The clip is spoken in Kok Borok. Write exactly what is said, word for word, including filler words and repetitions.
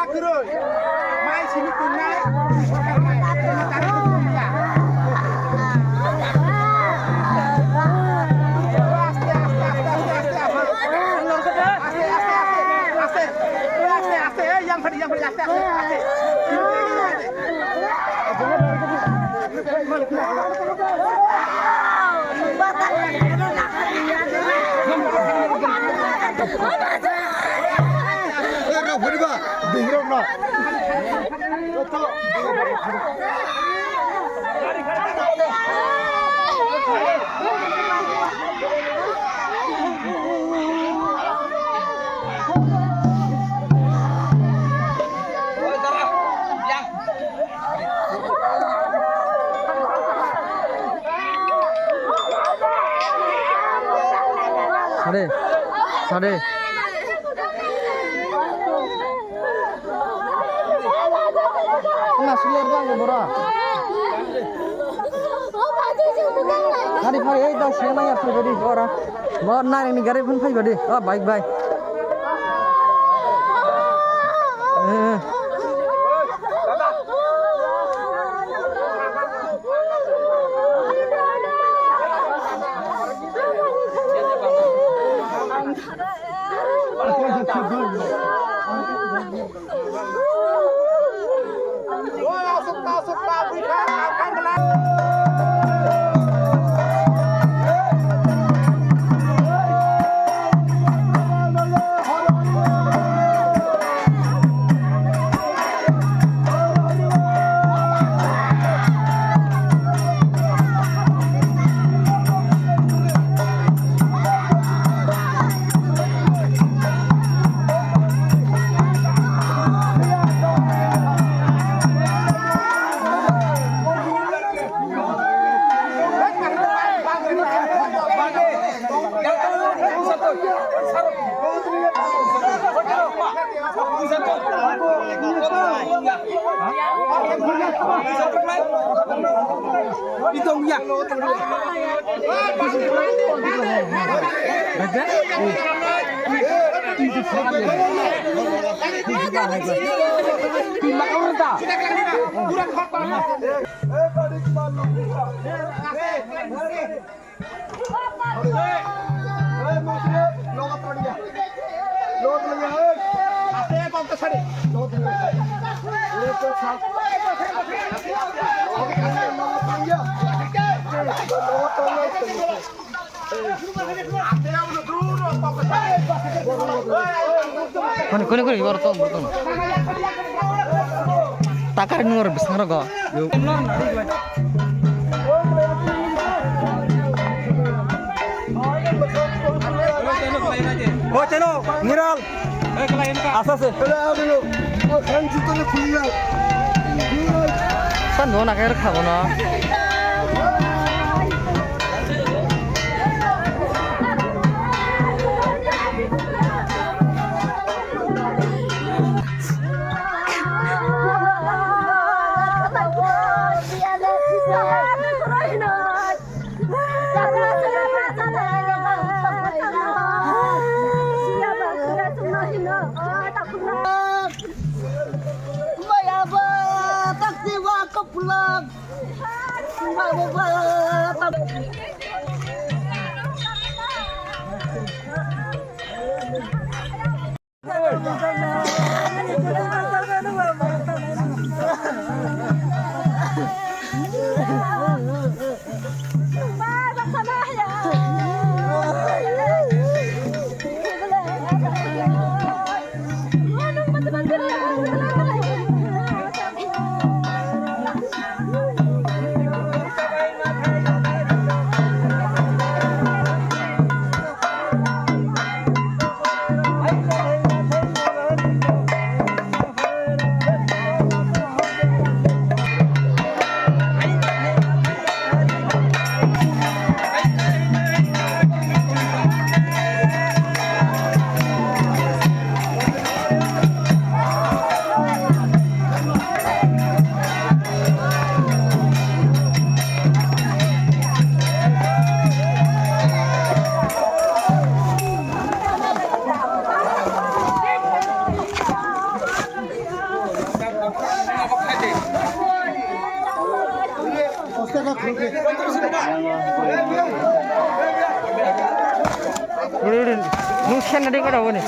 Mai simi tunai. Aste, aste, aste, aste, aste, aste. Aste, aste, aste, aste, aste, aste, aste, aste, aste, aste, aste, aste, aste. Aste, aste, aste, aste, aste, aste. Sade, sade. Wngna suler bang bora. Hari hari ei da siya nang ya phaibadi bora. Bo nang ni gari phun phaibadi. Oh, bike, bike. Eh. Kuni, kuni, kuni, ibar tong, ibar tong. Takar nor bisang rogo. O chelo, Niral. Asa se. San dona kair khabo na. Nung sen na di kau dah ni.